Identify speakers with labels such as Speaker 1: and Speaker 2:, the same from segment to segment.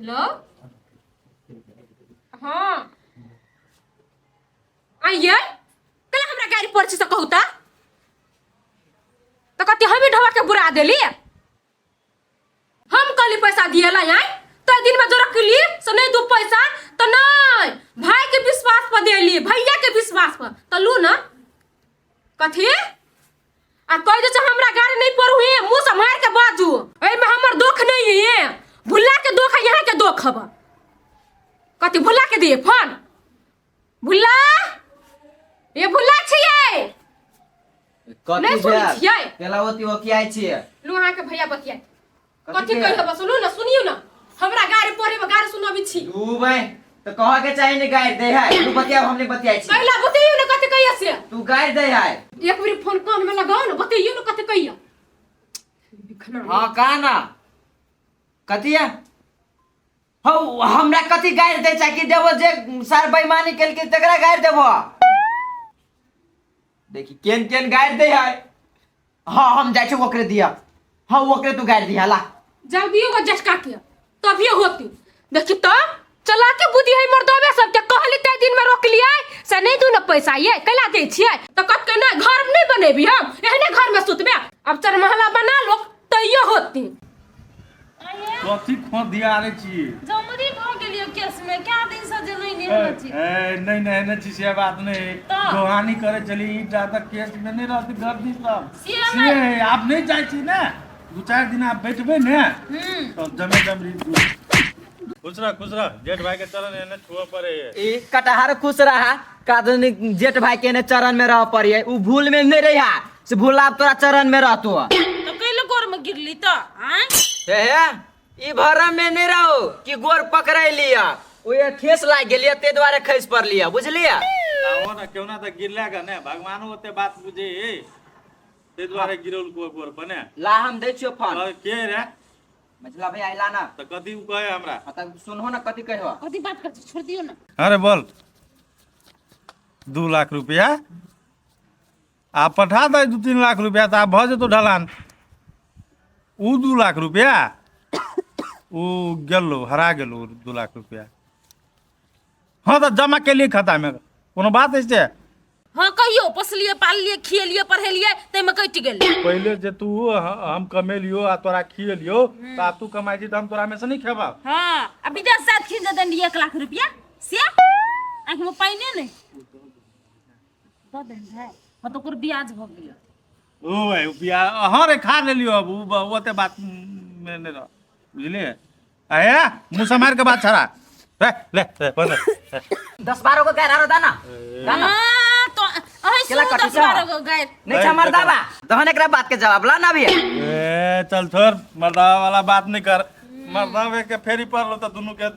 Speaker 1: Hello हाँ आइए कल हमरा गाड़ी पर छी से कहू त तो कथी हमें ढवा के बुरा देली हम कहली पैसा दिए ला आय तो दिन में जो रखली से नहीं दू पैसा तो नहीं भाई के विश्वास पर देली भैया के विश्वास पर तो लू ना कथी आ कह दे हमरा गाड़ी नहीं पड़ू है मुंह से मार के बाजू एमे हमर दुख नहीं है भुल्ला के दुख है यहाँ के दुख हब कथी भुल्ला के दिए फोन भुल्ला ये भुल्ला छियै
Speaker 2: कथी
Speaker 1: नहीं सुनै
Speaker 2: भेल?
Speaker 1: छियै।
Speaker 2: केला ओती ओकियाइ छियै
Speaker 1: लू अहाँ के भैया बतिया
Speaker 2: कथी
Speaker 1: कथी
Speaker 2: के?
Speaker 1: कहि बस सुनू ना सुनियो ना हमरा गाड़ी पढ़े में गाड़ी सुनाबी छी
Speaker 2: तू भाई तो कह के चाही ने गारि दे है तू बतिया हम नहीं बतियाइ छी
Speaker 1: कैला बतैयो ना कथी कहिया से
Speaker 2: तू गारि दे है
Speaker 1: एक बेर फोन कान में लगाओ ना बतैयो ना कथी कहिया बिखना
Speaker 2: हाँ का ना कथी है हौ हमरा कथी गारि दे छै कि देबो जे सार बेईमानी केलकै तकरा गारि देबो देखी केन केन गारि दे है हाँ हम जाइ छी ओकरे दिया हाँ ओकरे तू गारि दिया ला
Speaker 1: जब दियो गो झटका के तभिए होती देखी तो चला के बुद्धि है मर्दबे सबके कहली ते दिन में रोक लियै से नहीं दू ना पैसा ये कैला दै छियै तो कत के नहीं घर में नहीं बनेबी हम एहने घर में सुतबे अब चार महला बना लो तैयो होती
Speaker 3: कथी खो दिया रे छी
Speaker 4: जमरी भऽ गेलियो केस में क्या दिन से जे नहीं नेहने छी
Speaker 3: ए नहीं नहीं छी से बात नहीं
Speaker 4: तऽ?
Speaker 3: दोहानी करे चली ई जादा केस में नहीं रहती गर्दी सब
Speaker 4: से
Speaker 3: से
Speaker 4: नहि।
Speaker 3: आप नहीं जाइ छी ने दू चारि दिन आप बैठबै ने
Speaker 4: हम्म
Speaker 3: तब जमे जमरी खुश रह खुश रह जेठ भाई के चरण एने छुअ पड़े है
Speaker 2: ई कटहर खुश रहा कादनी जेठ भाई के ने चरण में रह पड़ी उ भूल में नहीं रहा से भूल आप तोरा चरण में रहतो
Speaker 4: तो कैले गोर में गिरली तो आय
Speaker 2: हे हे ई भरम में नहीं रहो कि गोर पकड़े लिया ओ ये ठेस लाग गेलिया ते दुआरे खसि पड़लिया बुझलिया
Speaker 3: आओ ना क्यों ना तो गिरला का ने भगवानो ओते बात बुझे हे ते दुआरे गिरौल को गोर बने
Speaker 2: ला हम दै छियो फोन
Speaker 3: और के रे
Speaker 2: मझला भाई आइला ना
Speaker 3: तो कथी उ कहे हमरा
Speaker 2: हाँ, तब सुनहो ना कथी कहो
Speaker 4: कथी बात कर छोड़ दियो ना
Speaker 3: अरे बोल 2 लाख रुपया आ पठा दे 2-3 लाख रुपया तऽ आब भऽ जेतौ ढलान ओ 2 लाख रुपया ओ गेलो हरा गेलो 2 लाख रुपया हँ तऽ जमा केलियै खातामे कोनो बात अछि से
Speaker 4: हाँ कहियो पोसलिए पाललिए खिएलिए पढ़ेलिए ताहिमे कटि गेलै
Speaker 3: पहिले जे तू हम कमेलियो आ तोरा खिएलियो तऽ आब तू कमाइ छी तऽ हम तोरा में से नहि खेबा
Speaker 4: हाँ आ विदेश से खींच देने रहियै 1 लाख रुपया से आँखिमे पानिए नहि दऽ देन भाय हाँ तऽ ओकर ब्याज भऽ गेलै
Speaker 3: ओ भाई ओ बिया हाँ रे खा लेलियो अब उ ओते बात में नहि रह बुझलिए अहे मुँह समार के बात छड़ा ले ले ले बंद
Speaker 2: 10-12 गो गायर आरो दाना दाना
Speaker 4: हाँ तो अहीं
Speaker 2: केला
Speaker 4: सुनू
Speaker 2: कटी
Speaker 4: दस
Speaker 2: छौ?
Speaker 4: बारह गो गारि
Speaker 2: नहीं छै हमर दाबा तहन एकरा बात के जवाब ला ना भी
Speaker 3: ए चल छोड़ मर्दावा वाला बात नहीं कर मर्दावे के फेरी पड़लो तो दुनू के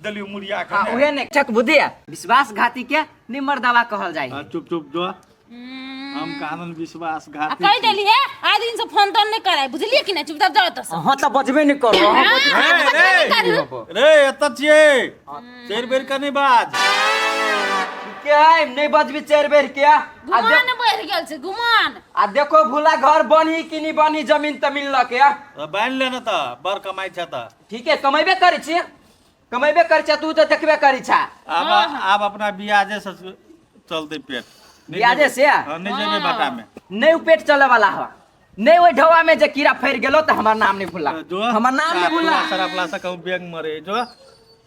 Speaker 3: देलियो मुड़िया के
Speaker 2: हाँ उहे ने ठक बुद्धि है विश्वासघाती के निमर दावा कहल जाय
Speaker 3: हाँ, चुप चुप जो हम कानून विश्वास
Speaker 4: आ
Speaker 3: घाती
Speaker 4: कहि देलियै आइ दिन से फोन तोन नहि कराय बुझलियै कि नहि चुपचाप जाउ एतऽ से
Speaker 2: अहाँ तऽ बजबे नहि करू अहाँ
Speaker 3: रे रे रे एतऽ छियै चारि बेर कनि बाज
Speaker 2: के है नहीं बजबी चारि बेर के आ
Speaker 4: गुमान
Speaker 2: देख-
Speaker 4: बढ़ि गेल छै गुमान
Speaker 2: आ देखो भूला घर बनी कि नहीं बनी जमीन तमीन लऽ के
Speaker 3: तऽ बान्हि ले ने तऽ बड़ कमाइ छै तऽ
Speaker 2: ठीक है कमेबे करै छी कमेबे करै छै तू तऽ देखबे करै छा
Speaker 3: आब आब अपना बियाजे से चलतै पेट नहि
Speaker 2: बियाजे
Speaker 3: जेबै-
Speaker 2: से?
Speaker 3: हँ, नहि जेबै बाटा में
Speaker 2: नहीं उ पेट चले वाला हवा नहीं ओहि ढौआ में जे कीड़ा फैर गेलो तऽ हमर नाम नहीं भूला
Speaker 3: जो
Speaker 2: हमर नाम नहीं भूला
Speaker 3: शराब ला कहूँ बैंक मरे जो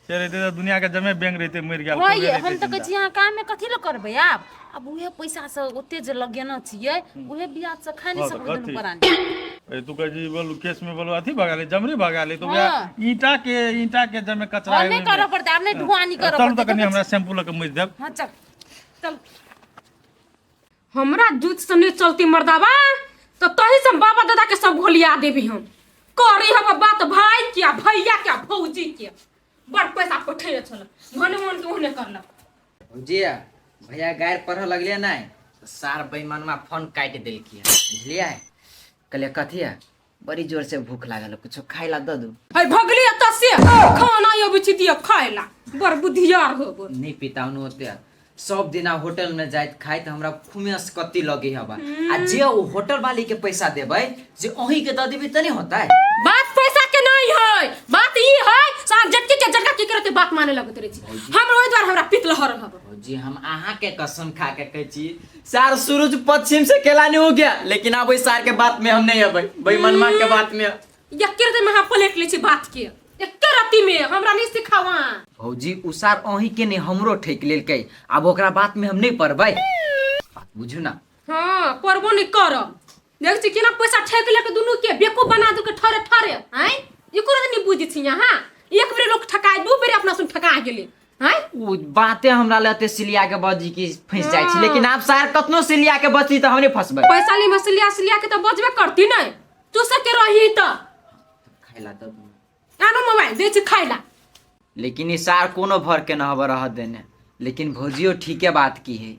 Speaker 3: से रहते तऽ दुनिया के जमे बैंक रहते मरि गेल
Speaker 4: हँ
Speaker 3: कोबे
Speaker 4: ये
Speaker 3: रहतै
Speaker 4: हम तऽ कहै
Speaker 3: जिन्दा।
Speaker 4: छी अहाँ कामे कथी लए करबै आब आब उहे पैसा से ओते जे लगेने छियै उहे ब्याज से खाय नहि
Speaker 3: हँ, तऽ
Speaker 4: सकबै दुनू
Speaker 3: कथी?
Speaker 4: प्राणी
Speaker 3: ए, तू कहै छी बोलू केस में बोलू अथी भगा ले जमरी भगा ले तो
Speaker 4: हाँ।
Speaker 3: वएह ईंटा के जमे कचरा
Speaker 4: हँ
Speaker 3: है
Speaker 4: नहि
Speaker 3: ओहिमे।
Speaker 4: करऽ पड़तै आब नहि ढुआनी करऽ
Speaker 3: चल तऽ
Speaker 4: पड़तै
Speaker 3: कनि हमरा शैम्पू लऽ के मुझ देब
Speaker 4: हँ चल चल
Speaker 1: हमरा दूध से नहीं चलती मर्दाबा तो तही से हम बाबा दादा के सब घोलिया देबी हम करी हम बात भाई के भैया के भौजी के बड़ पैसा पठेले छल भने मन के ओहने करलक
Speaker 2: भौजी भैया गारि पढ़ऽ लगलियै नहि तऽ सार बेईमानमा फोन काटि देलकै बुझलियै कहलियै कथी है बड़ी जोर से भूख लागल है कुछो खाय ला दऽ दू
Speaker 1: है भगली एतऽ से खाना अबै छी दिअ खाय ला बड़ बुद्धियार होब
Speaker 2: नहि पिताउन ओते सब दिना होटल में जाइत खाइत हमरा खुमेस कत्ती लगे हवा आ जे ओ होटल वाली के पैसा देबै जे अहीं के दऽ देबै तऽ नहि होतै
Speaker 1: बात पैसा के नहीं है बात ई है साँझ जटकी के रति बात माने लगैत रहै छी। हमरा ओहि दुआरे हमरा पित लहरल हब।
Speaker 2: भौजी, हम अहाँ के कसम खा के कहै छी, सार सूरज पश्चिम से केला नहीं हो गया, लेकिन आब ओहि सार के बात में हम नहीं अबै, बेईमानमा के बात में।
Speaker 1: एके रति में हम पलट लै छी बात के, एके रति में हमरा नहीं सिखावा।
Speaker 2: भौजी, उ सार अहीं के नहीं हमरो ठेक लेलकै, आब ओकरा बात में हम नहीं पड़बै, बात बुझू ना।
Speaker 1: हाँ, पढ़बो नहीं करब। देख छी केना पैसा ठेक लेके दुनू के बेवकूफ बना दू के ठरे ठरे। आँय, एको रति नहीं बुझै छी यहाँ। एक बेर लोग ठकाय, दू बेर अपना सुन ठका गेलै। आँय,
Speaker 2: उ बाते हमरा लते सिलिया के बजी की फंस जाइ छी, लेकिन आब सार कतनो सिलिया के बची तऽ हम नहीं फंसबै।
Speaker 1: पैसा ली में सिलिया सिलिया के तऽ बजबे करती नहीं, तू सबके रही तऽ
Speaker 2: खाइला दऽ दू।
Speaker 1: आनो मोबाइल दै छी खाइला।
Speaker 2: लेकिन ई सार कोनो भर के न हब रह देने। लेकिन भौजियो ठीके बात की है,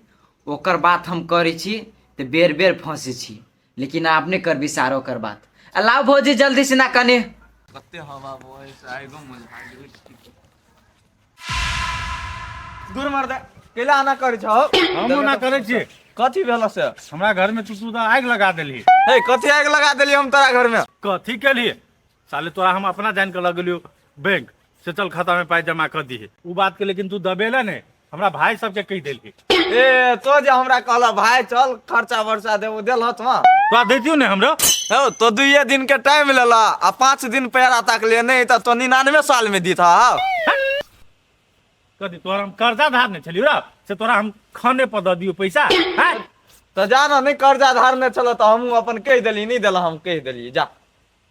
Speaker 2: ओकर बात हम करै छी तऽ बेर बेर फंसै छी, लेकिन आब नहि करबी सार ओकर बात। आ लाउ भौजी जल्दी से ना कने।
Speaker 5: कते हवा बहै छै, आइगो मुझा गेलै।
Speaker 6: दूर मर दे, कैला आना करै छौ?
Speaker 3: हम ओना करै छियै।
Speaker 6: कथी भेल से?
Speaker 3: हमरा घर में तू तऽ आगि लगा देलही।
Speaker 6: हे, कथी आगि लगा देली हम तोरा घर में?
Speaker 3: कथी केलही साले? तोरा हम अपना जान के लगलियो बैंक से चल खाता में पाई जमा कर दी उ बात के, लेकिन तू दबेला ने, हमरा भाई सबके कहि देलही।
Speaker 6: ए, तो जे हमरा कहला भाई चल खर्चा वर्चा देबो, देलह तो?
Speaker 3: तोरा दैतियो ने हमरो।
Speaker 6: हौ, तो दुइये दिन के टाइम लेला आ 5 दिन पैरा ताकलिए नहीं तऽ तो 99 साल में दीथा।
Speaker 3: कथी तोरा हम कर्जा धारने छलियो रा से तोरा हम खाने पर दऽ दियो पैसा हैं?
Speaker 6: तऽ जा ने, नहीं कर्जा धारने छल तऽ हमहूँ अपन कहि देली, नहीं देला हम कहि देली, जा।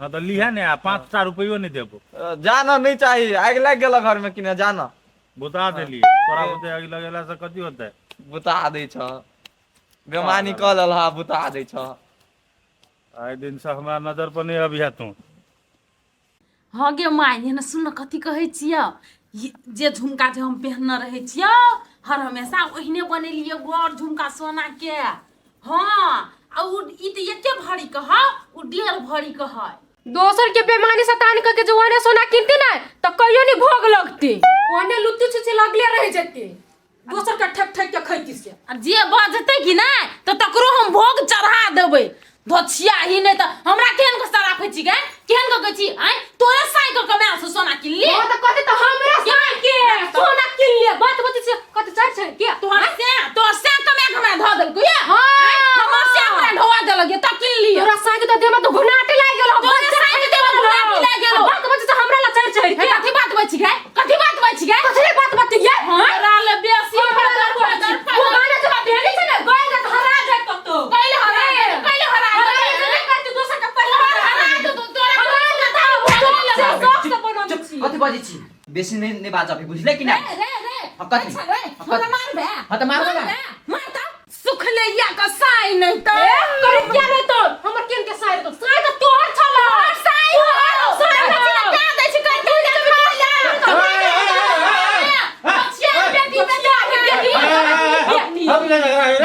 Speaker 3: हाँ तऽ लिहे ने, आ 5टा रुपैयो नहीं देबो।
Speaker 6: जा ने, नहीं चाही, आगि लागि गेल घर में कि ने, जा ने।
Speaker 3: बुता देली तोरा बुते आगि लगेला से कथी होतै?
Speaker 6: बुता दै छ, बेमानी कऽ लेलह, बुता दै छ।
Speaker 3: आइ दिन से हमरा नजर पर नहीं अबिहे तू।
Speaker 4: हाँ गे my, एहन सुन न कथी कहै छियौ। जे झुमका जे हम पहनने रहै छियौ हर हमेशा, ओहिने बनेलियै गोर झुमका सोना के। हाँ, आ उ ई तऽ एके भरी के हौ, उ 1.5 भरी के है।
Speaker 1: दोसर के बेमानी शैतान करके जो ओने सोना किनती ना तो कहियो नहीं भोग लगती, ओने लुत्ती छुच्ची लगले रह जेती, दोसर के ठेक ठेक के खैती से।
Speaker 4: आ जे बजतै कि नहि तऽ तकरो हम भोग चढ़ा देबै। धोछिया ही नहि तऽ हमरा केहन के सराफै छी गे, केहन के कहै छी? आँय, तोरे साइ के कमायल से सोना किनली?
Speaker 1: हाँ तऽ कहते तऽ हमरा साइ के सोना किनले बात बतै छै, कते चारि छै के
Speaker 4: तोहर से, तोहर से कमा के हमरा धऽ देलको ये?
Speaker 1: हाँ।
Speaker 4: आँय, हमर से हमरा ढोआ देलक ये, तब किनली।
Speaker 1: तोरा साइ के तऽ देह में तऽ घुनाटे लागि गेल हौ,
Speaker 4: तोरे साइ के देह में घुनाटे लागि गेल हौ।
Speaker 1: बात बतै छै हमरा ला चारि छै
Speaker 4: हे,
Speaker 1: के?
Speaker 4: कथी बात बजै छी गे, कथी बात बजै छी गे?
Speaker 1: कथी बात बतै ये?
Speaker 4: हाँ? तोरा ले बेसी
Speaker 1: हमरा ला
Speaker 4: फदर,
Speaker 1: वो गाना जब भेली छै ने गइल त हरा जाय कतौ।
Speaker 4: कैले हरा जाय, कैले हरा
Speaker 1: हरा
Speaker 4: जाय?
Speaker 1: जेबे करतै, दोसर के पैसा
Speaker 4: हरा जेतौ, तोरा
Speaker 1: हमरा
Speaker 4: कोन
Speaker 1: ला
Speaker 4: माथा
Speaker 1: से
Speaker 4: भऽ गेल?
Speaker 1: शौक से बनल छी।
Speaker 2: कथी बजै छी? बेसी नहीं नहीं बाजब, बुझले कि
Speaker 4: रे
Speaker 2: नहीं?
Speaker 4: रे रे।
Speaker 2: हाँ, कथी?
Speaker 4: अच्छा रे,
Speaker 2: हाँ,
Speaker 4: हमरा
Speaker 2: कथी?
Speaker 4: मारबे?
Speaker 2: हाँ, तऽ मारबो ना।
Speaker 4: मारबे? मार तऽ। सुखलैया के साई नहीं तऽ।
Speaker 1: ए, करे किया नहीं तो हमर केन के साई तो साई तो तोहर छल।
Speaker 4: तोहर साई हो।
Speaker 1: साई
Speaker 4: देखै छी ने, कहाँ दै छी, कहि तू जा खा ले। बचिया बेटी, बेटा, बेटी।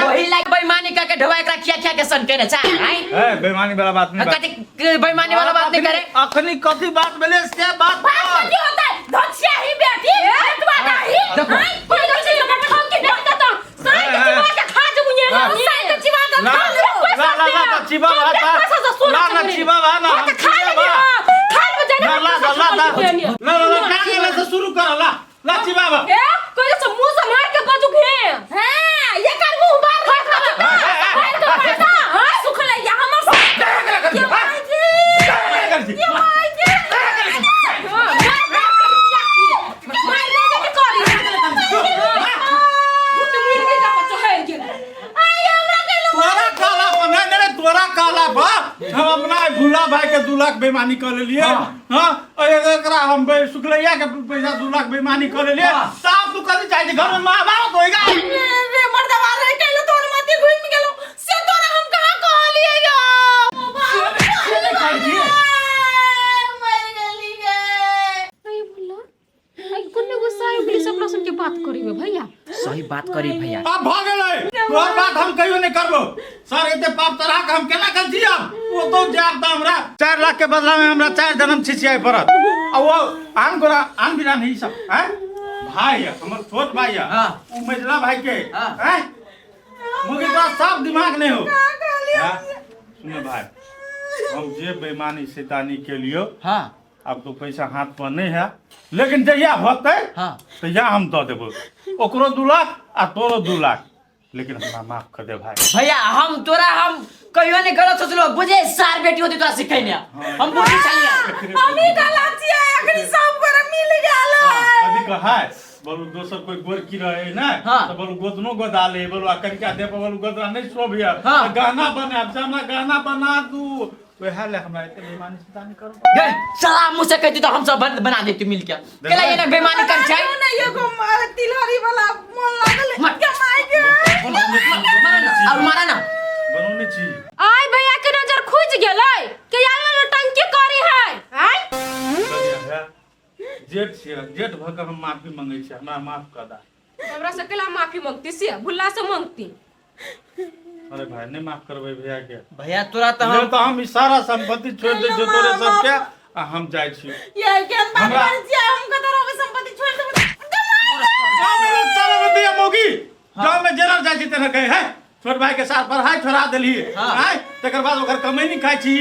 Speaker 2: वही लाइक बेईमानी करके ढोआ एकरा खिया खिया के सन केने छा आइ।
Speaker 3: ए, बेईमानी वाला बात नहीं।
Speaker 2: कथी बेईमानी वाला बात नहीं करे?
Speaker 3: अखनी कथी बात भेलै से बात
Speaker 4: बात कथी होतै? धोछिया ही बेटी, बेटवा नाही।
Speaker 2: देखो।
Speaker 4: आँय, कोई धोछिया के ठोक के नहीं देतौ।
Speaker 1: साई के चिबा के खा जेबू ये।
Speaker 4: साई के चिबा के
Speaker 3: ना
Speaker 4: खा लेबू।
Speaker 3: ना ना ना ना चिबा बा
Speaker 1: पैसा से सोना
Speaker 3: ना ना
Speaker 1: चोरी।
Speaker 3: चिबा बा ना
Speaker 1: हाँ, तो खा
Speaker 3: चिबा
Speaker 1: लेबी।
Speaker 3: बा।
Speaker 1: हाँ, खा लेबी, जाने
Speaker 3: ना ला
Speaker 1: पैसा
Speaker 3: ला ला
Speaker 1: चोरी
Speaker 3: ला
Speaker 1: केने।
Speaker 3: ला ला ला गेला से शुरू कर, ला ला चिबा बा।
Speaker 1: ए, कोई से मुंह से मार के बजू घे।
Speaker 4: हाँ, एकर मुंह बार खा खा खा।
Speaker 1: मार के पैसा, हाँ?
Speaker 4: सुखलैया हमर साई। ये माय गे, ये माय गे।
Speaker 1: हाँ, मार के मार दे के करी। भूत मुर्गी का चढ़ गेल।
Speaker 4: आइ हमरा कहलहुँ।
Speaker 3: तोरा काला पर नहीं नहीं तोरा काला पर हम अपना भूला भाई के 2 लाख बेईमानी कर लेलिए। हाँ, और एकरा हम शुक्लैया के पैसा 2 लाख बेईमानी कर लेलिए। साफ तू कथी चाहे छी? घर में महाभारत होएगा।
Speaker 4: रे मर्दवा रे, कहलहुँ तोहर मति घुमि गेलौ से तोरा हम कहाँ कहलियै यौ?
Speaker 3: से नहि कहै छी।
Speaker 4: मरि गेली गे।
Speaker 1: अरे बोला, आई कोने गुस्सा आबि गेलै से अपना सुन के बात करीबे भैया।
Speaker 2: सही बात करी भैया।
Speaker 3: अब भऽ गेलै, तोहर बात हम कहियो नहि करबो सर। एते पाप तरह के हम केना कर जियब? ओ तो जायब तऽ हमरा 4 लाख के बदला में हमरा 4 जन्म छिछियाए पड़त। आ वो आन गोरा आन बिना नहीं सब हैं भाई है, हमर छोट भाई है।
Speaker 2: हाँ।
Speaker 3: उ मझला भाई के।
Speaker 2: हाँ।
Speaker 3: हैं मुझे तो सब दिमाग नहीं हो। हाँ? सुनो भाई, हम जे बेईमानी शैतानी के लियो
Speaker 2: हाँ।
Speaker 3: आब तो पैसा हाथ पर नहीं है, लेकिन जहिया होतै
Speaker 2: हाँ।
Speaker 3: तहिया हम दऽ देबो, ओकरो 2 लाख आ तोरो 2 लाख, लेकिन हमरा माफ कर दे भाई।
Speaker 2: भैया, हम तोरा हम कहियो नहीं गलत सोचलो, बुझे सार बेटी होती तोरा सिखैने हम बुझी छलिए।
Speaker 4: हम ही गलत छियै, अखनी सब गोरे मिल गेल है।
Speaker 3: कभी कहा बोलू दोसर कोई गोरकी रहे ना, तो बोलू गोदनो गोदा ले, बोलू आ कनिका दे पर बोलू गोदना नहीं शोभिया। तो गहना बनाब से हमरा गहना बना दू, वएह ले हमरा एते बेईमानी सीधा नहीं करू।
Speaker 2: गे साला, मुँह से कहती तो हम सब बंद बना देती मिल के, केला ये ना बेईमानी कर छै।
Speaker 4: ना एगो तिलहरी वाला मन लागल के माय के।
Speaker 2: मारा ना और मारा ना।
Speaker 3: बनौने छी।
Speaker 1: आय भैया के नजर खुज गेलै के यार नौटंकी करी है आय।
Speaker 3: बढ़िया है, जेठ छियै, जेठ भऽ कऽ हम माफी मंगै छी, हमरा माफ कऽ दा।
Speaker 1: हमरा से केला माफी मंगती, से भुल्ला से मंगती।
Speaker 3: अरे भाई, नहीं माफ करबै भैया के?
Speaker 2: भैया, तोरा तऽ
Speaker 3: हम
Speaker 2: हम
Speaker 3: तऽ हम ई सारा संपत्ति छोड़ि दै छियै तोरे सबके आ हम जाइ छी।
Speaker 4: ये केहन बात करै छियै? हम कतऽ रहबै? संपत्ति छोड़ि देबै?
Speaker 3: गाँव में लोग चलऽ दिया मौगी, गाँव में जेना जाइ छी तेना कहे है छोट भाई के साथ पढ़ाई छोड़ा देली। आय तकर बाद ओकर कमैनी खाइ छी।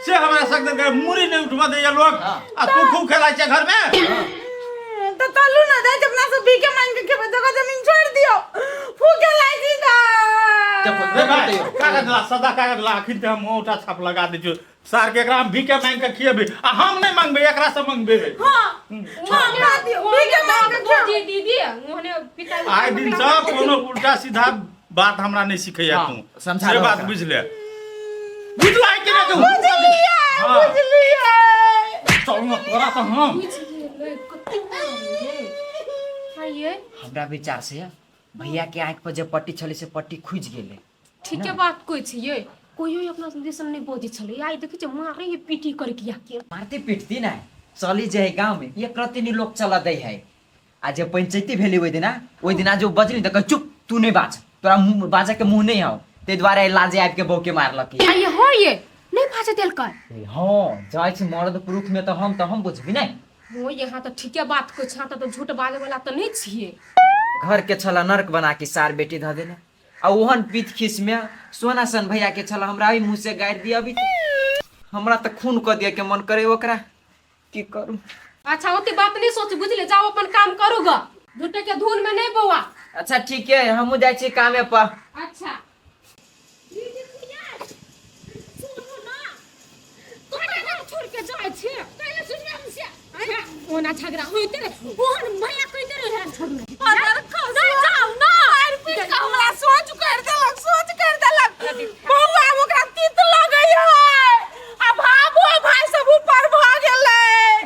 Speaker 3: से हमरा सक देलकै, मुड़ी नहीं उठबऽ दैया लोग। आ तू खूब खेलाइ छै घर में।
Speaker 4: तऽ चलू ने, जाइ छी अपना सब भीखे मांगि के खेबै, जगह जमीन छोड़ि दियौ, फूके लागि छी तऽ।
Speaker 2: देखो,
Speaker 3: रे भाई, कागज ला, सदा कागज ला, अखन ते हम औंठा छाप लगा दै छियौ सार के, एकरा हम भीखे मांगि के खियेबै आ हम नहि मांगबै, एकरा से मंगबेबै।
Speaker 4: हाँ हाँ, खा दियौ, भीखे मांगि के खेबै।
Speaker 1: जी दीदी, ओहने पिता
Speaker 3: आइ दिन से कोनो उल्टा सीधा बात हमरा नहीं सिखैया। तू
Speaker 2: समझा
Speaker 3: से
Speaker 2: दहो
Speaker 3: बात
Speaker 2: ओकरा।
Speaker 3: बुझ ले, बुझला कि नहि तू?
Speaker 4: बुझलियै। बुझलियै।
Speaker 3: चल न तोरा तऽ हम
Speaker 1: बुझ गेलै कते मारलै आइए।
Speaker 2: हमरा विचार से भैया के आँख पर जे पट्टी छलै से पट्टी खुजि गेलै।
Speaker 1: ठीके बात कहै छियै, कोइयो अपना दिसन नहि बजै छलै, आइ देखै छियै मारै है पीटी करके के।
Speaker 2: मारती पीटती ना चली जे है गाँव में एक रत्ती नहीं लोग चला दै है। आ जे पंचायती भेलै ओहि दिना, ओहि दिना जो बजली तऽ कहै चुप, तू नहि बाज, तोरा मुँह बाजऽ के मुँह नहि हौ, ताहि दुआरे लाजे आबि के बहू के मारलक।
Speaker 1: आइए हो, ये नहि बाजै देलकै।
Speaker 2: हँ, जाइ छी मर्द पुरुष में तऽ हम बुझबी नहि।
Speaker 1: हो, यहाँ तऽ ठीके बात कहै छै, यहाँ तऽ झूठ बाजै वाला तऽ नहि छियै।
Speaker 2: घर के छला नर्क बना के सार बेटी धऽ देने आ ओहन पीत खीस में सोना सन भैया के छला हमरा ओहि मुँह से गारि दिया, अभी हमरा तऽ खून कऽ दिया के मन करे ओकरा, की करू?
Speaker 1: अच्छा, ओते बात नहीं सोच, बुझले? जाओ अपन काम करू ग, झूठे के धुन में नहीं बौआ।
Speaker 2: अच्छा ठीक है, हमहूँ जाइ छी कामे पर।
Speaker 1: अच्छा दीदी, सुनू ना, तोरा घर छोड़ के जाइ छी कैले सुनबे हम से ओना झगड़ा होइते रहे, ओहन भैया कहिते रहे छोड़ने
Speaker 4: नहीं जाउ ना, मारि पीट के हमरा सोच कर देलक, सोच कर देलक बौआ, ओकरा तीत लगै है आ भाबो भाई सब ऊपर भऽ गेलै।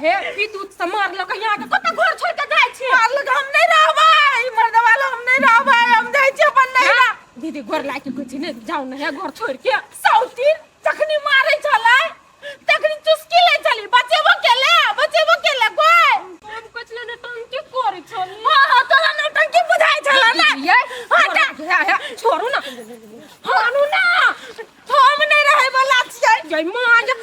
Speaker 1: हे पीत उत से मारलक यहाँ के, कत घर छोड़ के जाइ छी?
Speaker 4: मारलक, हम नहि रहबै मर्दवा, हम नहि रहबै, हम जाइ छी अपन नैहरा।
Speaker 1: दीदी, घर लाके कहै छी, नहि जाउ ने घर छोड़ के।
Speaker 4: सौतीन जखनी मारै छलै तखनी चुस्की लै छली, बचेबो केले, बचेबो केले कोई?
Speaker 1: हम कहै छलै नौटंकी करै छली।
Speaker 4: हाँ हाँ, तोरा नौटंकी बुझाइ छला ना?
Speaker 1: ये
Speaker 4: हटा।
Speaker 1: हे हे, छोड़ू ना,
Speaker 4: मानू ना, हम नहीं रहे वाला छियै।
Speaker 1: जय माँ जा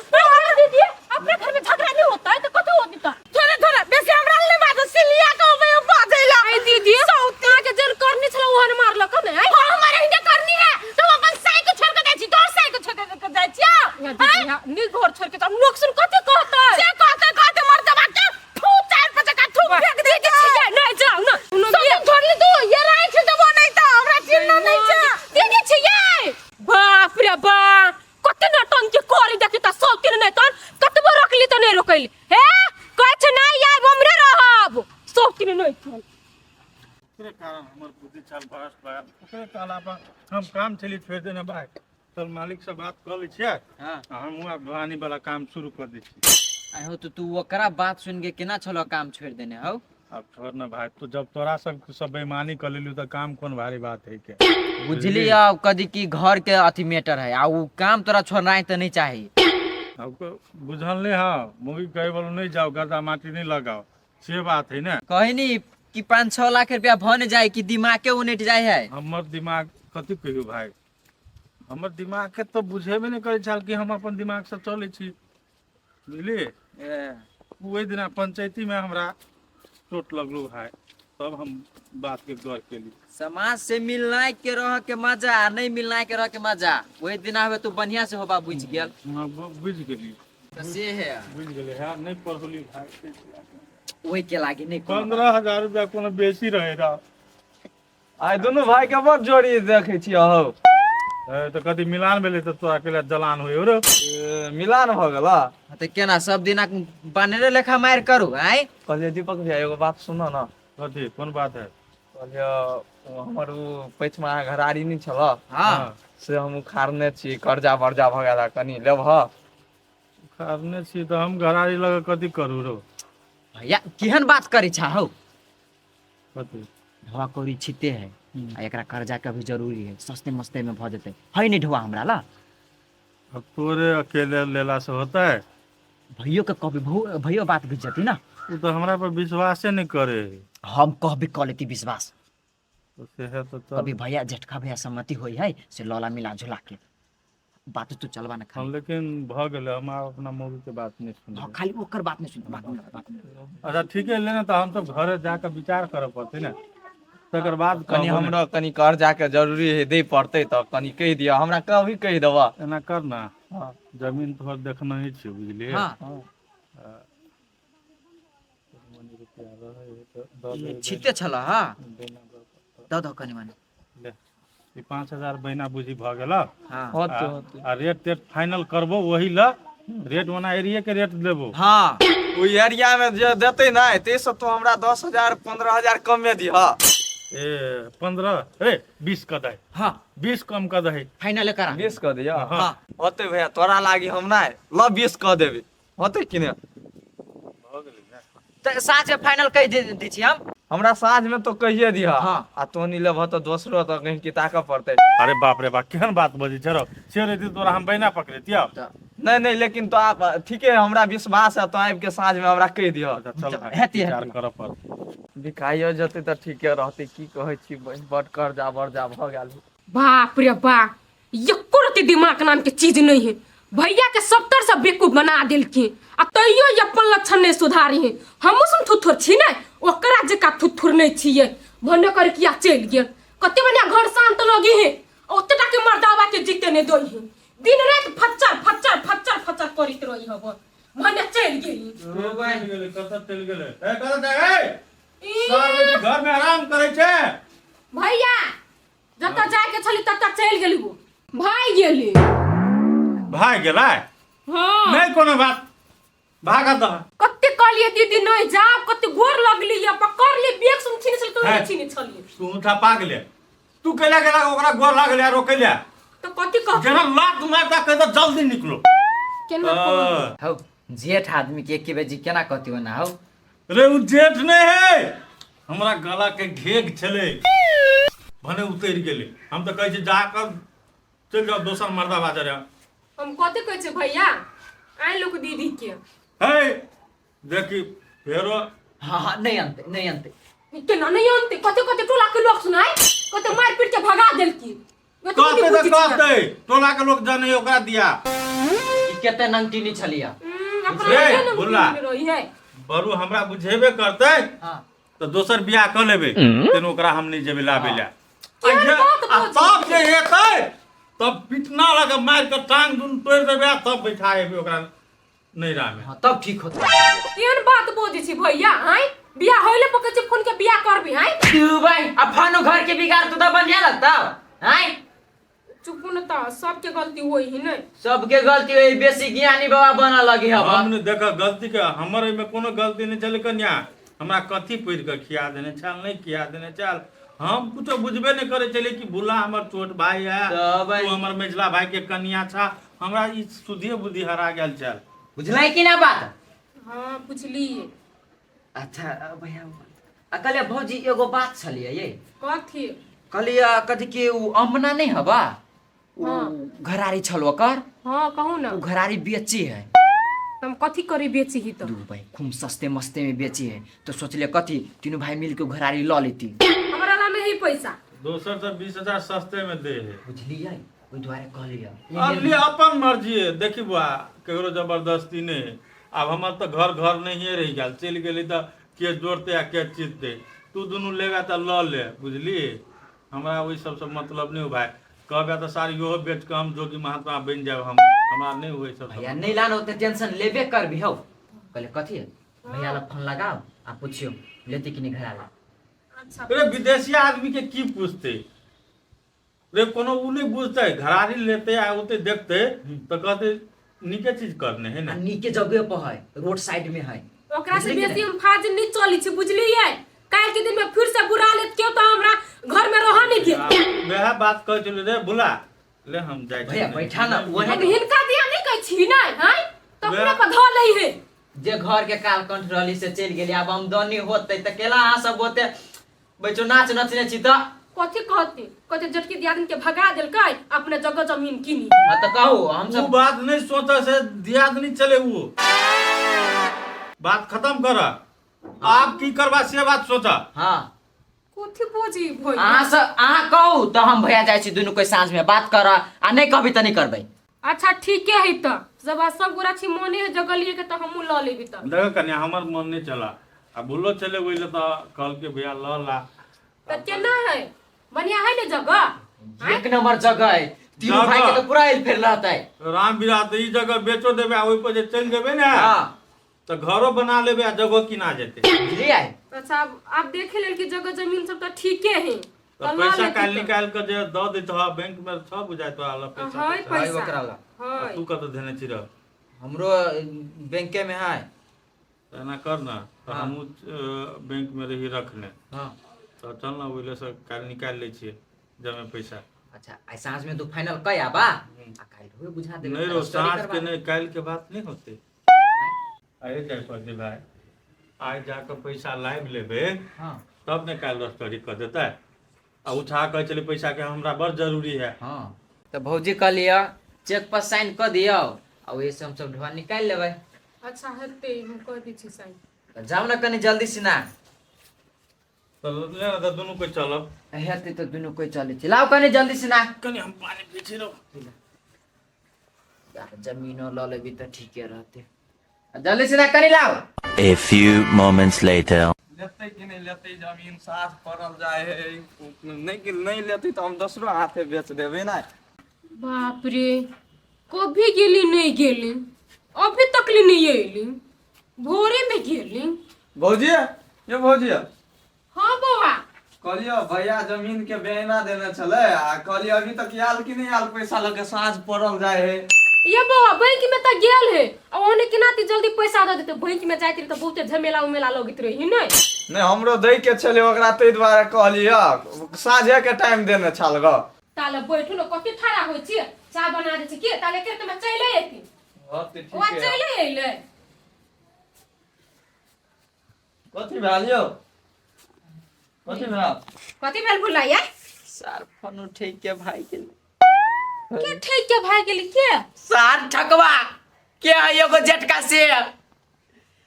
Speaker 1: दीदी, अपने घर में झगड़ा नहीं होता है तो कथी होती तो?
Speaker 4: थोड़े थोड़े बेसी हमरा ले बाजो, सिलिया कहबै बाजै ला।
Speaker 1: आई दीदी, अहाँ के जन करनी छलै ओहन मारलक ने।
Speaker 4: हाँ, हमारे हिंदे करनी है तो हम अपन साई के छोड़ के जाइ छी, तोर साई के छोड़ के जाइ छियै?
Speaker 1: या दीदी, नी घर छोड़ के जाउ, लोग सुन कथी कहतै?
Speaker 4: से कहते कहते मर्दबा के थू चार पाँच का थू फेंक दे
Speaker 1: छियै, नहीं जाउ ना।
Speaker 4: सब छोड़ली तू, ये राख देबो नहीं त हमरा चिन्ह नहीं छै।
Speaker 1: दीदी छियै, बाप रे बाप, कते नौटंकी करी देखी त सब दिन, नहीं तन कतबो रखली त नहीं रोकली। हे कहै छै नहीं आइब, हमरे रहब, सब दिन नहीं चल।
Speaker 3: ओकरे कारण हमर बुद्धि चाल भ्रष्ट भऽ गेल, ओकरे कहला पर हम काम छली छोड़ि देने भाई। चल, मालिक से बात कऽ लै छियै। आ हमहूँ आब ढोआनी वाला काम शुरू कऽ दै छी।
Speaker 2: आइ हो तो तू ओकरा बात सुन के केना छलो काम छोड़ देने हौ?
Speaker 3: आब छोड़ न भाई, तू जब तोरा सब सब बेईमानी कऽ लेलू तऽ काम कोन भारी बात है के।
Speaker 2: बुझली अब कदी की घर के अथी मैटर है आ उ काम तोरा छोड़नाइ तऽ नहीं चाही।
Speaker 3: अब बुझल नहीं है, मुगी कहे बोलो नहीं जाओ, गर्दा माटी नहीं लगाओ, से बात है ना।
Speaker 2: कही नी कि 5-6 लाख रुपया भ ने जाए कि दिमाग के उनेट जाए है।
Speaker 3: हमर दिमाग कथी कहियो भाई, हमर दिमाग के तऽ बुझेबे नहि करै छल कि हम अपन दिमाग से चलै छी, बुझलियै? ओहि दिना पंचायती में हमरा चोट लगलो भाई, तब हम बात के गौर केली।
Speaker 2: समाज से मिलना के रह के मजा आ नहीं मिलना के रह के मजा, वही दिन आवे तू बढ़िया से होबा बुझ गेल।
Speaker 3: हाँ, बुझ गेली।
Speaker 2: तऽ से है।
Speaker 3: बुझि गेलै है नहि पढ़ौली भाय।
Speaker 2: ओहि के लागी नहि कोनो।
Speaker 3: 15,000 रुपया कोनो बेसी रहे रह।
Speaker 6: आइ दुनू भाई के बड़ जोड़ी देखै छी अहो।
Speaker 3: ए, तऽ कथी मिलान भेलै तऽ तोरा केला जलान होय रो?
Speaker 6: ए, मिलान भऽ गेल।
Speaker 2: हाँ, तऽ केना सब दिना बानरे लेखा मारि करू आँय?
Speaker 6: कहलियै दीपक भैया, एगो बात सुनऽ ने।
Speaker 3: कथी, कोन बात है?
Speaker 6: कहलियै ओ हमर ओ पैछमा घरारी नहि छल?
Speaker 2: हाँ।
Speaker 6: से हम उखाड़ने छी, कर्जा वर्जा भऽ गेल, कनि लेबह?
Speaker 3: उखाड़ने छी तऽ हम घरारी लग कथी करू रो?
Speaker 2: भैया, केहन बात करै छा हौ?
Speaker 3: कथी?
Speaker 2: ढोआ कौड़ी छिते है आ एकरा कर्जा के अभी जरूरी है, सस्ते मस्ते में भऽ जेतै। है नहीं ढोआ हमरा ला।
Speaker 3: अब तोरे अकेले लेला से होता है?
Speaker 2: भैयो के कहबी, भैयो बात बुझ जती ना।
Speaker 3: ओ तऽ हमरा पर विश्वासे नहि करे है।
Speaker 2: हम कहबी, कऽ लेती विश्वास।
Speaker 3: तो से है तो चल।
Speaker 2: कभी भैया, जेठका भैया सहमति होई है से लौला मिला जुला के बात तू चलबा ना।
Speaker 3: हम
Speaker 2: खाली
Speaker 3: लेकिन भऽ गेलै, हम आब अपना मौगी के बात नहि
Speaker 2: हाँ,
Speaker 3: सुनबै।
Speaker 2: खाली ओकर बात नहीं सुन, बात नहीं, बात नहीं।
Speaker 3: अच्छा ठीक है, लेने तऽ हम सब घरे जाके विचार करऽ पड़तै ने, तकर बाद
Speaker 6: कनि
Speaker 3: कहबो ने।
Speaker 6: हमरा कनि कर्जा के जरूरी है, दै पड़तै तऽ कनि कहि दिअ हमरा, कभी कहि देबह।
Speaker 3: एना कर ना।
Speaker 6: हाँ।
Speaker 3: जमीन तोहर देखने ही छियै, बुझलियै?
Speaker 2: हाँ।
Speaker 3: मनी रुपया रहै है तऽ दऽ देबै।
Speaker 2: छिते छल। हाँ।
Speaker 3: बैना दऽ कऽ।
Speaker 2: दऽ दऽ कनि मनि।
Speaker 3: ले, ई 5,000 बैना बुझी भऽ गेल।
Speaker 2: हाँ।
Speaker 6: होतै होतै।
Speaker 3: आ रेट तेट फाइनल करबो ओही लए, रेट ओना एरिये के रेट देबो।
Speaker 2: हाँ।
Speaker 6: ओहि एरिया मे जे देतै ने ताहिसँ तू हमरा 10,000 15,000 कमे दिह।
Speaker 3: ए 15, रे 20 कऽ दही।
Speaker 2: हाँ।
Speaker 3: 20 कम कऽ दही।
Speaker 2: फाइनल करा।
Speaker 6: 20 कऽ दिअ।
Speaker 3: हाँ।
Speaker 6: होतै भैया, तोरा लागी हम नहि ल 20 कऽ देबै, होतै कि नहि?
Speaker 2: तऽ साँझ में फाइनल कहि दे दै छी हम।
Speaker 6: हमरा साँझ मे तो कहिए दिह।
Speaker 2: हाँ।
Speaker 6: आ तो नहीं लेबह तऽ दोसरो तऽ कहीं की ताकऽ पड़तै।
Speaker 3: अरे बाप रे बाप, केहन बात बजै छै रौ? से रहितै तोरा हम बैना पकड़ैतियौ।
Speaker 6: नहि नहि, लेकिन तो आप ठीके है, हमरा विश्वास है, तो आबि के साँझ में हमरा कहि दिह।
Speaker 3: अच्छा चल भाई,
Speaker 2: हेती,
Speaker 3: विचार
Speaker 2: हेती।
Speaker 3: करऽ पड़तै।
Speaker 6: बिकाइयो जेतै तऽ ठीके रहतै। की कहै छी बहिन, बड कर्जा वर्जा भऽ गेल।
Speaker 1: बाप रे बाप, एको रति दिमाग नाम के चीज नहीं है। भैया के सबतर से बेवकूफ बना देलखिन आ तैयो ई अपन लक्षण नहीं सुधारी है। हमहूँ सुन थुथुर छी ने, ओकरा जका थुथुर नहीं छियै। भने कर किया चलि गेल, कते बढ़िया घर शांत लगी है, ओते टा के मर्दावा के जीते नहीं दई है। दिन रात फच्चर फच्चर फच्चर फच्चर करैत रही हब, भने चलि गेली।
Speaker 3: चलि गेलै, कतऽ चलि गेलै? ए, कतऽ जाइ? ए, सब बेटी घर में आराम करै छै।
Speaker 1: भैया, जतऽ जाय के छली ततऽ चलि गेली, वो भागि गेली।
Speaker 3: भाग गेलै?
Speaker 1: हाँ।
Speaker 3: नहि कोनो बात, भागत दह।
Speaker 1: कते कहलिए दीदी नहीं जाओ, कते गोर लगली या पकड़ली, बैग सुन छीने छली तो
Speaker 3: है।
Speaker 1: छीने छली।
Speaker 3: तू उठा पागले, तू कैला गेला ओकरा गोर लागले आ रोकैला?
Speaker 1: तो कथी कह
Speaker 3: जेना लात मारता कह दे जल्दी निकलो।
Speaker 1: केना कहू?
Speaker 2: हौ, जेठ आदमी के एके बेजी केना कहती ओना हौ?
Speaker 3: रे उ जेठ नहीं है, हमरा गला के घेघ छलै, भने उतरि गेलै। हम तऽ कहै छी जाकऽ चलि जाउ दोसर मर्दा बाजर।
Speaker 1: हम कथी कहै छै भैया, आइ लोक दीदी के
Speaker 3: है देखी फेरो।
Speaker 2: हाँ हाँ, नहीं अनते, नहीं अनते।
Speaker 1: केना नहीं आनते? कते कते टोला के लोग सुनाय, कते मार पीट के भगा देलकी।
Speaker 3: कहते तऽ कहते टोला के लोग जाने ओकरा दिया।
Speaker 2: ई कते नंगटीनी छलिया।
Speaker 3: रे, बुल्ला।
Speaker 1: रही है।
Speaker 3: बरू हमरा बुझेबे करते।
Speaker 2: हाँ।
Speaker 3: तऽ दोसर बियाह कऽ लेबै, तेन ओकरा हम नहि जेबै लाबै लए।
Speaker 1: केहन बात
Speaker 3: आ
Speaker 1: बजै?
Speaker 3: तब जे हेतै तब पिटना लग मारि कऽ टांग दुनू तोड़ि देबै आ तब बैठा एबै ओकरा नैरा मे।
Speaker 2: हाँ, तब ठीक होता।
Speaker 1: केहन बात बजै छी भैया आँय? बियाह होइले पकै छै फोन के बियाह करबी आँय?
Speaker 2: तू भाई अब फानो घर के बिगाड़ तू तो बढ़िया लगता आय।
Speaker 1: चुप न तऽ सबके गलती होई ही नहीं।
Speaker 2: सबके गलती होई, बेसी ज्ञानी बाबा बनऽ लगी हब।
Speaker 3: हम ने देख गलती के, हमर एहिमे कोनो गलती नहि छलै कन्या। हमरा कथी पढ़ि कऽ खिया देने छल, नहि खिया देने छल, हम कुछो बुझबे नहि करै छलियै कि भुला हमर छोट भाई है,
Speaker 2: तब
Speaker 3: तू हमर मझिला भाई के कन्या छा। हमरा ई सुधिये बुद्धि हरा गेल छल।
Speaker 2: बुझलै कि ना बात?
Speaker 1: हाँ, बुझलियै।
Speaker 2: अच्छा भैया, आ कहलियै भौजी एगो बात छलियै ये।
Speaker 1: कथी?
Speaker 2: कहलियै कथी कि उ अमना नहि हबा उ
Speaker 1: हाँ।
Speaker 2: घरारी छल ओकर।
Speaker 1: हाँ, कहू ना।
Speaker 2: उ घरारी बेची है।
Speaker 1: हम कथी करी बेची ही तो?
Speaker 2: दू भाई खूब सस्ते मस्ते में बेची है, तो सोचलियै कथी तीनू भाई मिल के घरारी लऽ लेती।
Speaker 1: हमरा ला नहीं पैसा।
Speaker 3: दोसर से 20,000 सस्ते में दे है।
Speaker 2: बुझलियै, ओहि दुआरे कहलियै।
Speaker 3: अब ले अपन मर्जी है। देखी बुआ, केकरो जबरदस्ती नहीं है। आब हमर तऽ घर घर नहिए रहि गेल, चलि गेली तऽ के जोड़तै आ के चिततै? तू दुनू लेबे तऽ लऽ ले, बुझली? हमरा ओहि सबसँ मतलब नहि हो भाय। कहबे तऽ सार इहो बेच कऽ हम जोगी महात्मा बनि जायब हम हमरा नहि होइ सब
Speaker 2: भैया नहीं लान ओते टेंशन लेबे करबी हौ। कहले कथी है भैया ला फोन लगाओ आ पूछियो लेते कि नहीं घर आला।
Speaker 1: अच्छा
Speaker 3: रे विदेशिया आदमी के की पूछते रे, कोनो उ नहीं बुझते, घरारी लेते आ ओते देखते तऽ कहते नीके चीज करने है
Speaker 2: आ
Speaker 3: ना।
Speaker 2: नीके जगह पर है, रोड साइड में है।
Speaker 1: ओकरा से
Speaker 2: बुझली कि
Speaker 1: बेसी
Speaker 2: नहीं?
Speaker 1: हम फाजिल नहीं चली छी बुझलियै। काल्हि के दिन में फिर से बुरा लेत केओ तो हमरा घर में रह नहीं देत।
Speaker 3: वएह बात कहै छलै रे बुला ले हम जाइ छी।
Speaker 2: भैया बैठा ना वही
Speaker 1: हम हिनका दिया नहीं कहै छी नै हैं तो अपने पर धऽ लै है।
Speaker 2: जे घर के काल कंठ रहली से चलि गेली, आब आमदनी होतै तऽ केला अहाँ सब ओते बैठो नाच नचने छी तऽ
Speaker 1: कथी कहती कहते जटकी दियादिन के भगा देलकै अपने जगह जमीन किनी।
Speaker 2: हाँ तऽ कहू हम
Speaker 3: उ
Speaker 2: सब
Speaker 3: बात नहीं सोचे से दियादनी चले उ बात खत्म कर, आप की करबा से बात सोचा।
Speaker 2: हाँ
Speaker 1: कथी बोजी भैया
Speaker 2: अहाँ सब अहाँ कहू तऽ हम भैया जाइ छी दुनू कोई साँझ में बात कर, आ नहीं कहबी तऽ नहीं करबै।
Speaker 1: अच्छा ठीके है तऽ जब आज सब गोरा छी मोने है जगह लिए के तऽ हमहूँ लऽ लेबी तऽ।
Speaker 3: देखो कन्या हमर मन नहीं चला आ भूलो चले ओहि ले तऽ कहलकै भैया लऽ ला।
Speaker 1: तऽ केना है बढ़िया है ने जगह?
Speaker 2: एक नंबर जगह है, तीनों
Speaker 3: जगह।
Speaker 2: भाई के तो पूरा एल फेर रहतै।
Speaker 3: राम बिराज तऽ ई जगह बेचो देबै आ ओहि पर जे चलि जेबै ने
Speaker 2: हाँ
Speaker 3: तऽ घरो बना लेबै आ जगह किना जेतै।
Speaker 2: बुझलियै?
Speaker 1: अच्छा आब देखे लेल कि जगह जमीन सब तऽ ठीके है
Speaker 3: तऽ
Speaker 1: तऽ लऽ
Speaker 3: पैसा
Speaker 1: लेती
Speaker 3: काल्हि
Speaker 1: तऽ।
Speaker 3: निकालि कऽ जे दऽ दैत हऽ बैंक में छह बुझाइ तोरा लग पैसा
Speaker 1: है
Speaker 3: तैसा।
Speaker 2: है
Speaker 1: पैसा
Speaker 2: ओकरा लग।
Speaker 3: आ
Speaker 1: है
Speaker 3: तू कतऽ धेने छी रह?
Speaker 2: हमरो बैंके में है।
Speaker 3: तऽ एना कर ने तऽ
Speaker 2: हाँ।
Speaker 3: हमहूँ बैंक में रही रखने।
Speaker 2: हाँ
Speaker 3: तऽ चल ने ओहि से काल्हि निकालि लै छियै जमे पैसा।
Speaker 2: अच्छा आइ साँझ में तू फाइनल कह आबा आ काल्हि होए बुझा देबै।
Speaker 3: नहीं रो
Speaker 2: स्टडी
Speaker 3: साँझ
Speaker 2: करबा
Speaker 3: के
Speaker 2: देबै।
Speaker 3: नहीं काल्हि के बात नहीं होते, आइ जाय पड़तै भाई, आइ जाकऽ पैसा लाबि लेबै।
Speaker 2: हाँ
Speaker 3: तब ने काल्हि रजिस्ट्री कऽ देतै। आ उठा कहै छलै पैसा के हमरा बड़ जरूरी है।
Speaker 2: हाँ तऽ भौजी कहलियै चेक पर साइन कऽ दियौ आ ओहि से हम सब ढोआ निकालि लेबै।
Speaker 1: अच्छा हेतै हम कह दै छी साइन।
Speaker 2: तऽ जाउ ने कनि जल्दी सिना।
Speaker 3: तऽ ले ने तऽ दुनू कोइ चलब।
Speaker 2: हेतै तऽ दुनू कोइ चलै छी, लाउ कनि जल्दी सिना।
Speaker 3: कनि हम पानि पी छी रौ।
Speaker 2: यार जमीनो लऽ लेबी तऽ ठीके रहतै, जल्दी सिना कनि लाउ।
Speaker 7: A few moments later.
Speaker 6: लेतै कि नहि लेतै जमीन साथ पड़ल जाइ है, नहि कि नहि लेतै तऽ हम दोसरो हाथे बेच देबै ने।
Speaker 1: बाप रे कभी गेली नहीं गेली अभी तक ले नहीं अयली, भोरे में गेली।
Speaker 6: भौजी ये भौजी।
Speaker 1: हाँ बौआ।
Speaker 6: कहलियो भैया जमीन के बयाना देने छलै आ कहलियो अभी तक आयल कि नहि आयल पैसा लऽ के साँझ पड़ल जाइ है।
Speaker 1: ये बौआ बैंक में तऽ गेल है आ ओने केना ती जल्दी पैसा दऽ देते, बैंक में जाइत रही तऽ बहुते झमेला उमेला लगैत रही। नहीं
Speaker 6: नहि हमरो दै के छलै ओकरा ताहि दुआरे कहलियो साँझे के टाइम देने छल ग।
Speaker 1: ताले बैठू ने कथी ठाड़ा होइ छी, चाय बना दै छी के ताले के तऽ चलि अयती।
Speaker 6: हँ तऽ
Speaker 1: ओ
Speaker 6: ठीके है।
Speaker 1: चलि अयलै।
Speaker 6: कथी भेल यौ, कथी भेल?
Speaker 1: कथी भेल भुलाइया?
Speaker 2: सार फोन उठे के भाई के
Speaker 1: के ठीक के भाई गेली के
Speaker 2: सार ठकवा के है एगो झटका से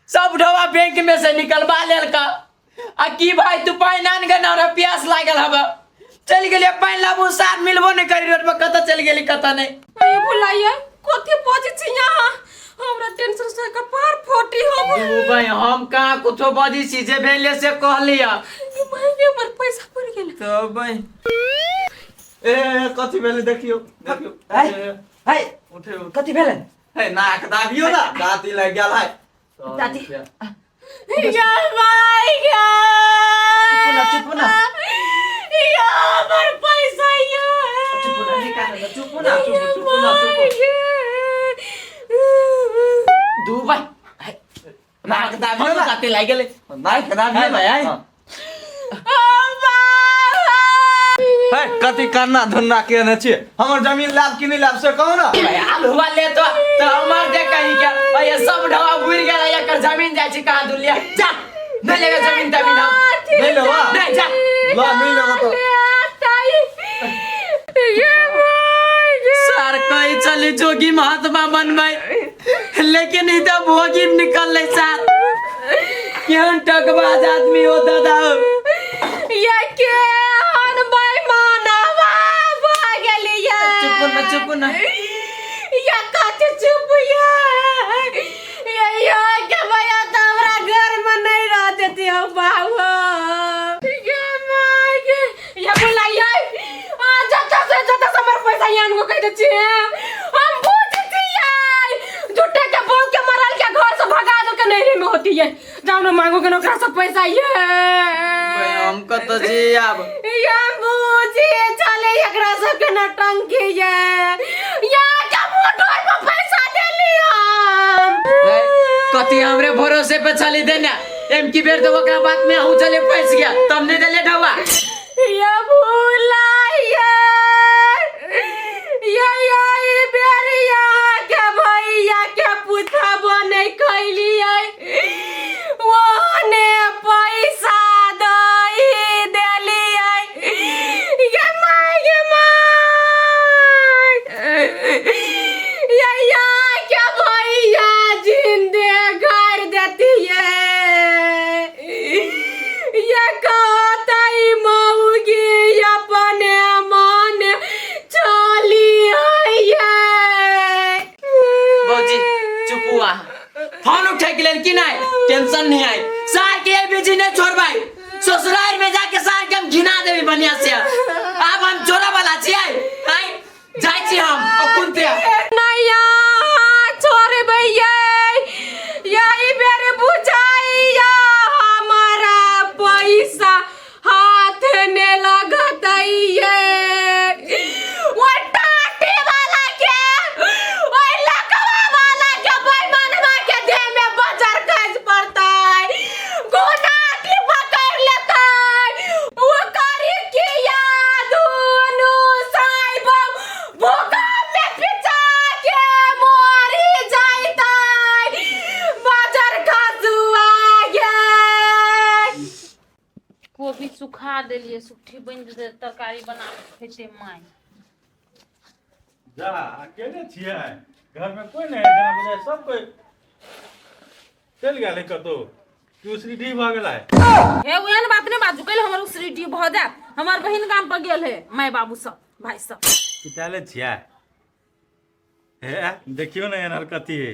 Speaker 2: सब ढोवा बैंक में से निकलवा लेलका। आ की भाई तू पानि आन के ना प्यास लागल हब चलि गेलियै पानि लाबू, सार मिलबो नहि करी रोड पर, कतऽ चलि गेली कतऽ नहि।
Speaker 1: ए भुलाइया कथी बजै छी यहाँ, हमरा टेंशन से कपार फोटी हो।
Speaker 2: दू भाई हम कहाँ कुछो बजै छी, जे भेलै से कहलियै।
Speaker 1: ई भाई के हमर पैसा पड़ गेल।
Speaker 2: तऽ भाई
Speaker 6: ए कथी भेलै देखियौ देखियौ।
Speaker 2: है है
Speaker 6: उठे उठे।
Speaker 2: कथी भेलै?
Speaker 6: हे नाक दाबियौ ना, दाँती लागि गेल है।
Speaker 2: दाँती।
Speaker 1: या भाई गे
Speaker 2: चुप ना, चुप ना।
Speaker 1: या हमर पैसा या
Speaker 2: चुप ना, निकाल ना, चुप ना, चुप चुप ना, चुप दू भाई
Speaker 6: नाक दाबियौ ना।
Speaker 2: दाँती लागि गेलै।
Speaker 6: नाक दाबियौ
Speaker 2: है भाई, है।
Speaker 6: ना। हे कथी करना धुन्ना केने छियै, हमर जमीन लाभ कि नहि लाभ से कहू ना।
Speaker 2: भाई आलू हुआ ले तो तो हमर दे कहीं के भाई ये सब ढवा बुर गेल, एकर जमीन जाइ छी कहाँ दुलिया जा नहीं लेगा जमीन तमीन हम
Speaker 6: नहि लेबा?
Speaker 2: नहीं जा
Speaker 6: ल नहि लेबा तऽ।
Speaker 2: सर कही चली जोगी महात्मा बनबै, लेकिन ई तऽ भोगी निकललै सर, केहन टकबाज आदमी हो दादा।
Speaker 1: ये के हन बेईमानवा भऽ गेलियै।
Speaker 2: चुप ना, चुप ना।
Speaker 1: या कथी चुप ये ये यो के भैया तऽ हमरा घर में नहीं रह देती हो बाबू। ये माय गे ये बुलाइए आ जता से जता से हमर एहन को कहि दै छियै। हम बुझ छियै, झूठे के बहू के मरल के घर से भगा दो के नैहरे में होती है। जाओ ना मांगो के ओकरा से पैसा ये।
Speaker 2: हम कत जी आब?
Speaker 1: ये बुझी चले एकरा सबके नौटंकी ये। या के मुंह ढोर पर पैसा देली हम।
Speaker 2: कथी हमरे भरोसे पे चली देने एम की बेर तो ओकरा बात में अहूँ चले फंस गया तब नहीं देले ढवा।
Speaker 1: ये भूला ये ये ये बेरिया के भैया के पूछबो नहीं कैलियै, ओहने पैसा दई देलियै। ये my ये my ये या के भैया जिंदे घर देतियै। ये कहतै मौगी अपने मन चली है।
Speaker 2: भौजी चुप हुआ, फोन उठे के लेल कि नहीं? टेंशन नहीं आई, सार के ये बिजी नहीं छोड़बाई, ससुराल में जाके सार के हम घिना देबी बढ़िया से। आब हम छोड़ा वाला छियै आइ जाइ छी हम अकुनते।
Speaker 1: नैया छोड़बै यही बेर बुझाइया हमारा पैसा हाथ में लगतै ये। ओ टाटी वाला के, ओइ लकवा वाला के, बेईमानवा के देह में बजर खसि पड़तै, गोनाटी पकड़ि लेतै। ओ करी किया दुनू साइब भूकंप में पिचा के मरि जैतै। बजर खसुआ गे।
Speaker 4: कोबी सुखा देलियै, सुट्ठी बनि जेतै, तरकारी बना कऽ खेतै माय।
Speaker 3: जा अकेले छियै घर में, कोई नहीं है जेना बुझाइ सब कोई चलि गेल है कतौ कि उसरी ढी भऽ गेलै।
Speaker 4: हे ओहन बात नहि बाजू, कैले हमर उसरी डी भऽ जायत? हमर बहिन गाम पर गेल है, माय बाबू सब भाई सब।
Speaker 3: पिटाले छियै हे, देखियौ ने एहन कथी है।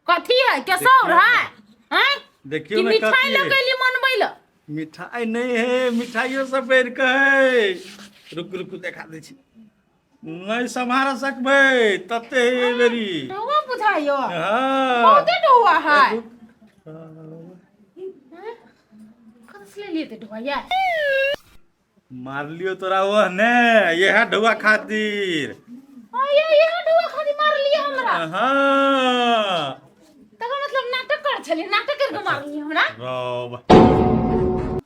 Speaker 4: कथी है? केसौर है हैं?
Speaker 3: देखियौ
Speaker 4: कि
Speaker 3: ने
Speaker 4: मिठाई
Speaker 3: कथी
Speaker 4: लऽ
Speaker 3: है।
Speaker 4: के एली मनबै लए?
Speaker 3: मिठाई नहीं है, मिठाइयो सब बढ़ि के है। रुक रुक देखा दै छी, नहीं सम्हार सकबै तते है एहि बेरी।
Speaker 4: ढौआ बुझाइयो।
Speaker 3: हाँ।
Speaker 4: बहुते ढौआ है। कतऽ से लेलियै ते ढौआ ये?
Speaker 3: मारलियो तोरा ओ ने इएह ढौआ खातिर।
Speaker 4: ये इएह ढौआ खातिर मारलियै हमरा?
Speaker 3: हाँ।
Speaker 4: तकर मतलब नाटक कर छलियै, नाटक करके मारलियै हमरा?
Speaker 3: रौ,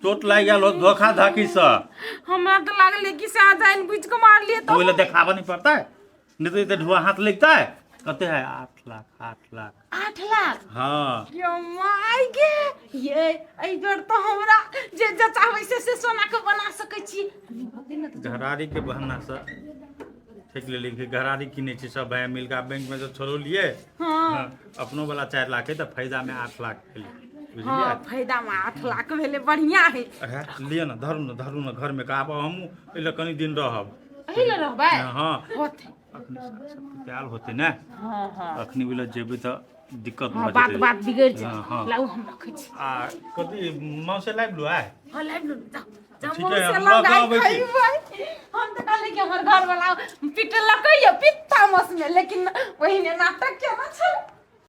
Speaker 3: चोट लागि गेल हो धोखा धाकी से।
Speaker 4: हमरा तऽ लागलै कि से अहाँ जानि बुझि कऽ मारलियै।
Speaker 3: तो ओहि देखाबऽ नहीं पड़ता है, नहीं तो इतने ढुआ हाथ लगता है। कते है? 8 लाख, 8 लाख।
Speaker 4: 8 लाख?
Speaker 3: हाँ।
Speaker 4: यो my गे, ये एहि बेर तऽ हमरा जे जे चाहबै से से सोना के बना सकै छी।
Speaker 3: घरारी के बहाना से ठेक लेली कि घरारी किने छी सब भाई मिलके, बैंक में जो छोड़लिए।
Speaker 4: हाँ।
Speaker 3: अपनो वाला 4 लाख है तऽ फायदा में 8 लाख भेलै।
Speaker 4: हाँ।
Speaker 3: बुझलियै?
Speaker 4: फायदा में 8 लाख भेलै, बढ़िया है।
Speaker 3: हे, लिअ ने, धरू ने, धरू ने घर में का। आब हमहूँ एहि कनी दिन रहब।
Speaker 4: एहि लए रहबै?
Speaker 3: हाँ।
Speaker 4: होतै।
Speaker 3: अखनी सब आयल होतै ने।
Speaker 4: हाँ हाँ
Speaker 3: अखनी ओहि लए जेबै तऽ दिक्कत
Speaker 4: हाँ
Speaker 3: भऽ
Speaker 4: बात
Speaker 3: जेतै।
Speaker 4: बात बिगड़ि
Speaker 3: हाँ,
Speaker 4: जेतै।
Speaker 3: हाँ।
Speaker 4: लाउ, हम रखै छी।
Speaker 3: आ कथी मौसे लाबि लू आइ।
Speaker 4: हाँ, लाबि लू, जाउ जाउ।
Speaker 3: ठीक है,
Speaker 4: मौसे
Speaker 3: हम
Speaker 4: लग
Speaker 3: लऽ कऽ
Speaker 4: आइ
Speaker 3: अबै छी।
Speaker 4: खैबै। हम तऽ कहली कि हमर घरवाला पिटलकै ये पित्ता मस में, लेकिन ओहिने नाटक केना छै।